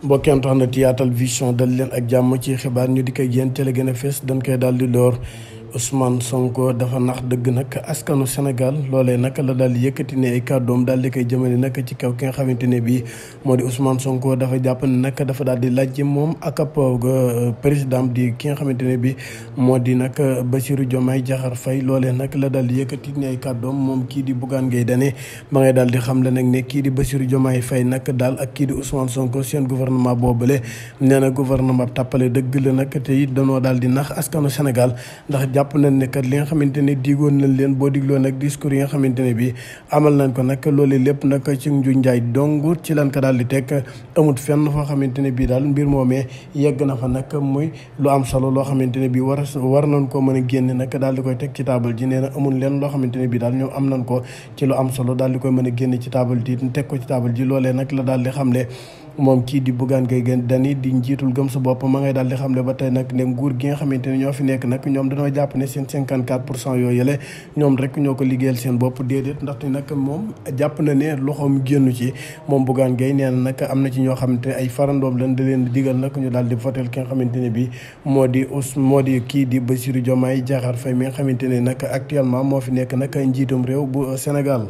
mbokki internet Yaatal Vision dal leen ak jàmm ci xibaar ñu di koy yéen teel a gën a fees dañ koy daal di door. Ousmane Sonko dafa nax dëgg nag askanu Sénégal loolee nag la daal di yëkkati ne ay kàddoom daal di koy jëmale nag ci kaw ki nga xamante ne bii moo di Ousmane Sonko dafa jàpp ne nag dafa daal di laaj moom ak ab président di ki nga xamante ne bii moo di nag Bassirou Diomaye Diakhar Faye loolee nag la daal di yëkkati ne ay kàddoom moom kii di Bougane Gueye Dany ma ngay daal di xam le nag ne kii di Bassirou Diomaye Faye nag daal ak kii di Ousmane Sonko seen gouvernement boobule nee na gouvernement tàppale dëgg la nag te it danoo daal di nax askanu Sénégal ndax jàpp nañ ne kat li nga xamante ne digoon nañ leen boo digloo nag discours yi nga xamante ne bi amal nañ ko nag loolu lépp nag ci njuñ njaay dong ci lan ko daal di teg amut fenn foo xamante ne bii daal mbir moomee yegg na fa nag muy lu am solo loo xamante ne bii war nañ ko mën a génne nag daal di koy teg ci taabal ji nee na amul leen loo xamante ne bii daal ñoom am nañ ko ci lu am solo daal di koy mën a génne ci taabal ji teg ko ci taabal ji loolee nag la daal di xamle moom kii di Bougane Gueye Dany di njiitul gëm sa bopp ma ngay daal di xamle ba tey nag ne nguur gi nga xamante ne ñoo fi nekk nag ñoom dañoo jàpp ne seen 54% yooyu yële ñoom rek ñoo ko liggéeyal seen bopp déedéet ndaxte nag moom jàpp na ne loxoom génnu ci moom Bougane Gueye nee na nag am na ci ñoo xamante ne ay farandoom lañ da leen di digal nag ñu daal di votel ki nga xamante ne bi moo di kii di Bassirou Diomaye Diakhar Faye mi nga xamante ne nag actuellement moo fi nekk nag njiitum réew bu Sénégal